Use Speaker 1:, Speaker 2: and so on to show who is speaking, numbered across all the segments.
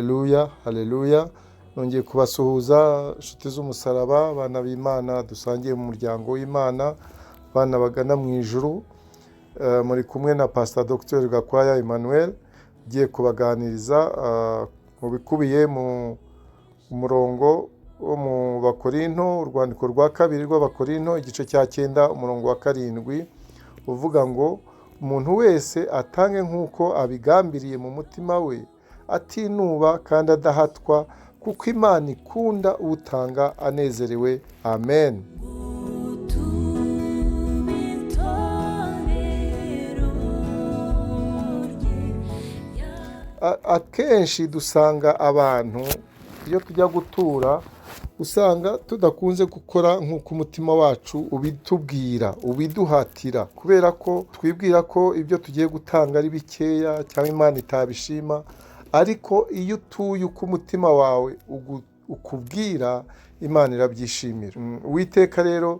Speaker 1: Haleluya, haleluya! Nongeye kubasuhuza, inshuti z'umusaraba, abana b'Imana dusangiye mu muryango w'Imana, abana bagana mu ijuru. Muri kumwe na Pastor Dr Gakwaya Emmanuel, ugiye kubaganiriza mu bikubiye mu murongo wo mu Bakorinto, urwandiko rwa kabiri rw'Abakorinto, igice cya 9, umurongo wa 7, uvuga ngo: "Umuntu wese atange nk'uko abigambiriye mu mutima we, atinuba kandi adahatwa, kuko Imana ikunda utanga anezerewe." Amen.
Speaker 2: Gutuma itorero rye.
Speaker 1: Akenshi dusanga abantu iyo tujya gutura, usanga tudakunze gukora nk'uko umutima wacu ubitubwira, ubiduhatira, kubera ko twibwira ko ibyo tugiye gutanga ari bikeya cyangwa Imana itabishima. Ariko iyo utuye uko umutima wawe ukubwira, Imana irabyishimira. Uwiteka rero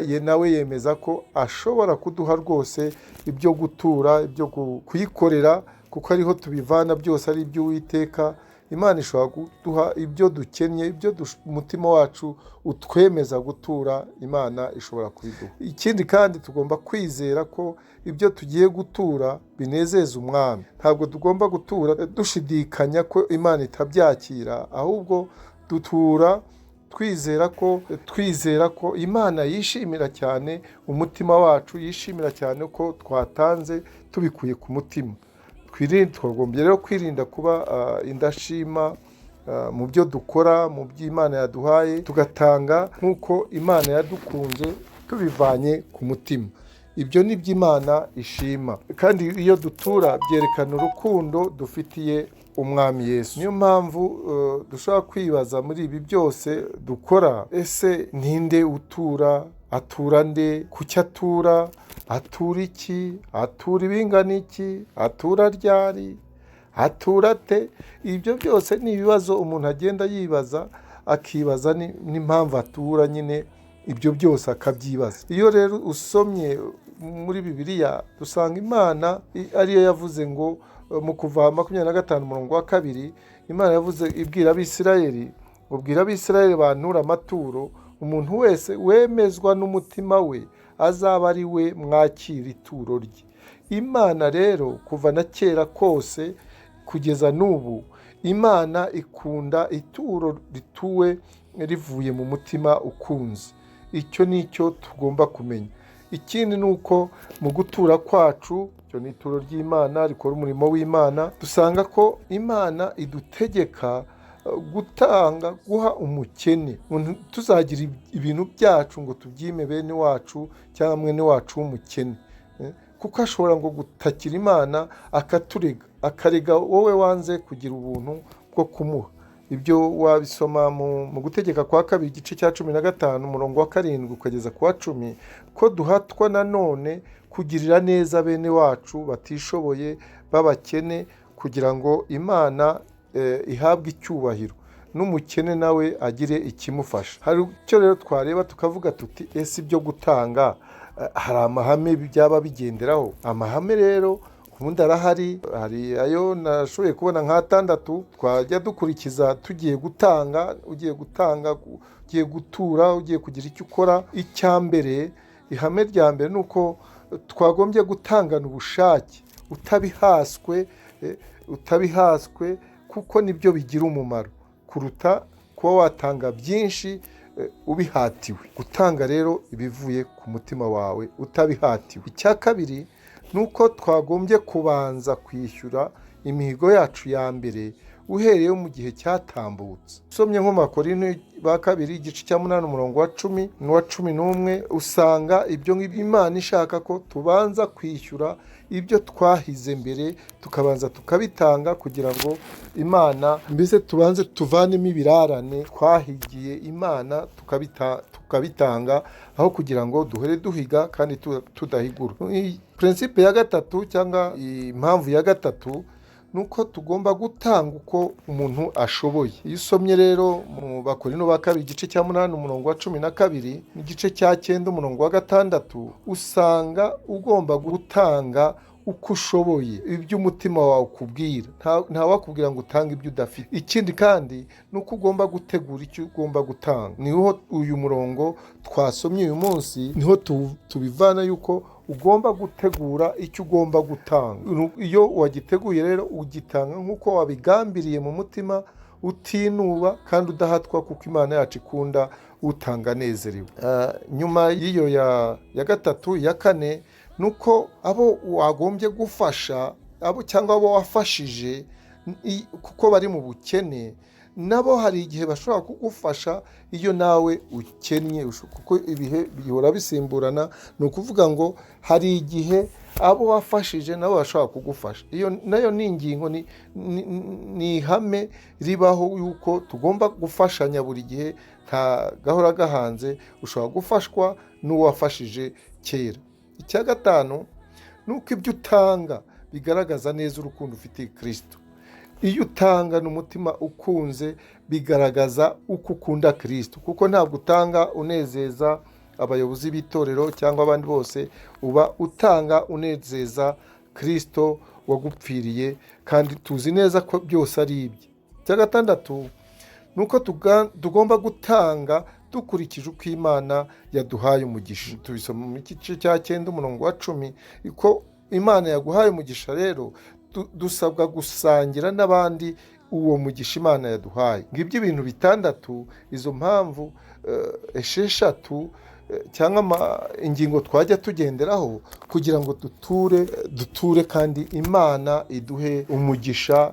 Speaker 1: ye nawe yemeza ko ashobora kuduha rwose ibyo gutura, ibyo kuyikorera, kuko ariho tubivana byose, ari iby'Uwiteka. Imana ishobora kuduha ibyo dukennye, ibyo umutima wacu utwemeza gutura, Imana ishobora kubiduha. Ikindi kandi, tugomba kwizera ko ibyo tugiye gutura binezeza Umwami. Ntabwo tugomba gutura dushidikanya ko Imana itabyakira, ahubwo dutura twizera ko Imana yishimira cyane umutima wacu, yishimira cyane ko twatanze tubikuye ku mutima. Twagombye rero kwirinda kuba indashima mu byo dukora, mu byo Imana yaduhaye, tugatanga nk'uko Imana yadukunze, tubivanye ku mutima. Ibyo ni byo Imana ishima. Kandi iyo dutura, byerekana urukundo dufitiye Umwami Yesu. Niyo mpamvu dushobora kwibaza muri ibi byose dukora: ese ninde utura? Atura nde? Kuki atura? Atura iki? Atura ibingana iki? Atura ryari? Atura ate? Ibyo byose ni ibibazo umuntu agenda yibaza, akibaza n'impamvu atura nyine, ibyo byose akabyibaza. Iyo rero usomye muri Bibiliya, dusanga Imana ariyo yavuze ngo mu Kuva 25 umurongo wa 2, Imana yavuze ibwira Abisirayeli ngo: "Bwira Abisirayeli banture amaturo, umuntu wese wemezwa n'umutima we azaba ari we mwakira ituro rye." Imana rero kuva na kera kose kugeza n'ubu, Imana ikunda ituro rituwe rivuye mu mutima ukunze. Icyo ni cyo tugomba kumenya. Ikindi ni uko mu gutura kwacu, icyo ni ituro ry'Imana rikora umurimo w'Imana, dusanga ko Imana idutegeka gutanga, guha umukene. Tuzagira ibintu byacu ngo tubyime bene wacu cyangwa mwene wacu w'umukene, kuko ashobora ngo gutakira Imana akaturega, akarega wowe wanze kugira ubuntu bwo kumuha. Ibyo wabisoma mu Gutegeka kwa Kabiri, igice cya 15, umurongo wa 7 ukageza ku wa 10, ko duhatwa nanone kugirira neza bene wacu batishoboye b'abakene, kugira ngo Imana ihabwe icyubahiro, n'umukene nawe agire ikimufasha. Hari icyo rero twareba tukavuga tuti: "Ese ibyo gutanga hari amahame byaba bigenderaho?" Amahame rero ubundi arahari. Hari ayo nashoboye kubona nk'atandatu twajya dukurikiza tugiye gutanga, ugiye gutanga, ugiye gutura, ugiye kugira icyo ukora. Icya mbere, ihame rya mbere, ni uko twagombye gutangana ubushake, utabihaswe, kuko nibyo bigira umumaro kuruta kuba watanga byinshi ubihatiwe. Gutanga rero ibivuye ku mutima wawe utabihatiwe. Icya kabiri ni uko twagombye kubanza kwishyura imihigo yacu ya mbere, uhereye mu gihe cyatambutse. Usomye nko mu Bakorinto ba Kabiri, igice cya 8, umurongo wa 10 n'uwa 11, usanga ibyo ngibyo Imana ishaka ko tubanza kwishyura ibyo twahize mbere, tukabanza tukabitanga, kugira ngo Imana, mbese tubanze tuvanemo ibirarane twahigiye Imana, tukabitanga, aho kugira ngo duhere duhiga kandi tudahigura. Principe ya gatatu cyangwa impamvu ya gatatu ni uko tugomba gutanga uko umuntu ashoboye. Iyo usomye rero mu Bakorinto ba Kabiri, igice cya 8, umurongo wa 12, n'igice cya 9, umurongo wa 6, usanga ugomba gutanga uko ushoboye, ibyo umutima wawe ukubwira. Ntawakubwira ngo utange ibyo udafite. Ikindi kandi ni uko ugomba gutegura icyo ugomba gutanga. Niho uyu murongo twasomye uyu munsi, niho tubivana yuko ugomba gutegura icyo ugomba gutanga. Iyo wagiteguye rero ugitanga nk'uko wabigambiriye mu mutima, utinuba kandi udahatwa, kuko Imana yacu ikunda utanga anezerewe. Nyuma y'iyo ya gatatu, iya kane ni uko abo wagombye gufasha, abo cyangwa abo wafashije kuko bari mu bukene, nabo hari igihe bashobora kugufasha iyo nawe ukennye, kuko ibihe bihora bisimburana. Ni ukuvuga ngo hari igihe abo wafashije nabo bashobora kugufasha. Iyo nayo ni ingingo, ni ihame ribaho yuko tugomba gufashanya buri gihe, nta gahora gahanze, ushobora gufashwa n'uwafashije kera. Icya gatanu ni uko ibyo utanga bigaragaza neza urukundo ufitiye Kristo. Iyo utanga n'umutima ukunze bigaragaza uko ukunda Kristo, kuko ntabwo utanga unezeza abayobozi b'itorero cyangwa abandi bose, uba utanga unezeza Kristo wagupfiriye, kandi tuzi neza ko byose ari ibye. Icya gatandatu ni uko tugomba gutanga dukurikije uko Imana yaduhaye umugisha. Tubisoma mu gice cya 9 umurongo wa 10, ko Imana yaguhaye umugisha rero dusabwa gusangira n'abandi uwo mugisha Imana yaduhaye. Ngibyo ibintu bitandatu, izo mpamvu 6 cyangwa ingingo twajya tugenderaho kugira ngo duture kandi Imana iduhe umugisha,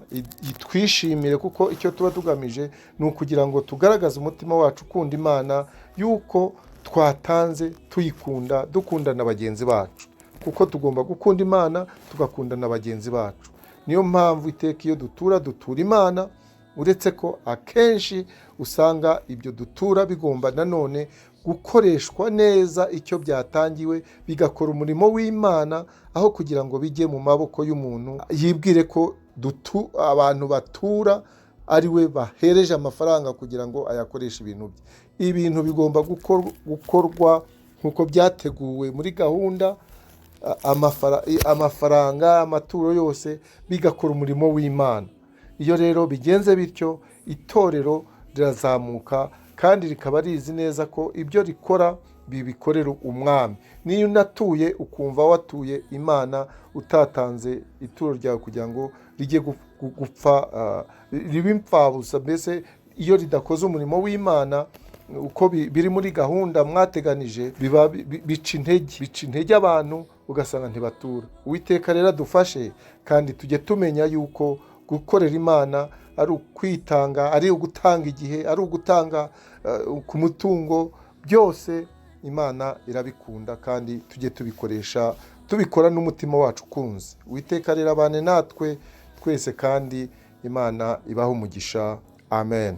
Speaker 1: itwishimire, kuko icyo tuba tugamije ni ukugira ngo tugaragaze umutima wacu ukunda Imana, yuko twatanze tuyikunda, dukunda na bagenzi bacu, kuko tugomba gukunda Imana tugakunda na bagenzi bacu. Niyo mpamvu iteka iyo dutura dutura Imana, uretse ko akenshi usanga ibyo dutura bigomba nanone gukoreshwa neza icyo byatangiwe, bigakora umurimo w'Imana, aho kugira ngo bijye mu maboko y'umuntu yibwire ko abantu batura ari we bahereje amafaranga kugira ngo ayakoreshe ibintu bye. Ibintu bigomba gukorwa nk'uko byateguwe muri gahunda, amafaranga, amaturo yose bigakora umurimo w'Imana. Iyo rero bigenze bityo, itorero rirazamuka kandi rikaba rizi neza ko ibyo rikora bibikorera umwami. Niyo unatuye ukumva watuye Imana utatanze ituro ryawe kugira ngo rijye gupfa, ribe impfabusa, mbese iyo ridakoze umurimo w'Imana uko biri muri gahunda mwateganije, biba bica intege abantu, ugasanga ntibatura. Uwiteka rero adufashe, kandi tujye tumenya yuko gukorera Imana ari ukwitanga, ari ugutanga igihe, ari ugutanga ku mutungo, byose Imana irabikunda, kandi tujye tubikoresha, tubikora n'umutima wacu ukunze. Uwiteka rero abane natwe twese, kandi Imana ibahe umugisha. Amen.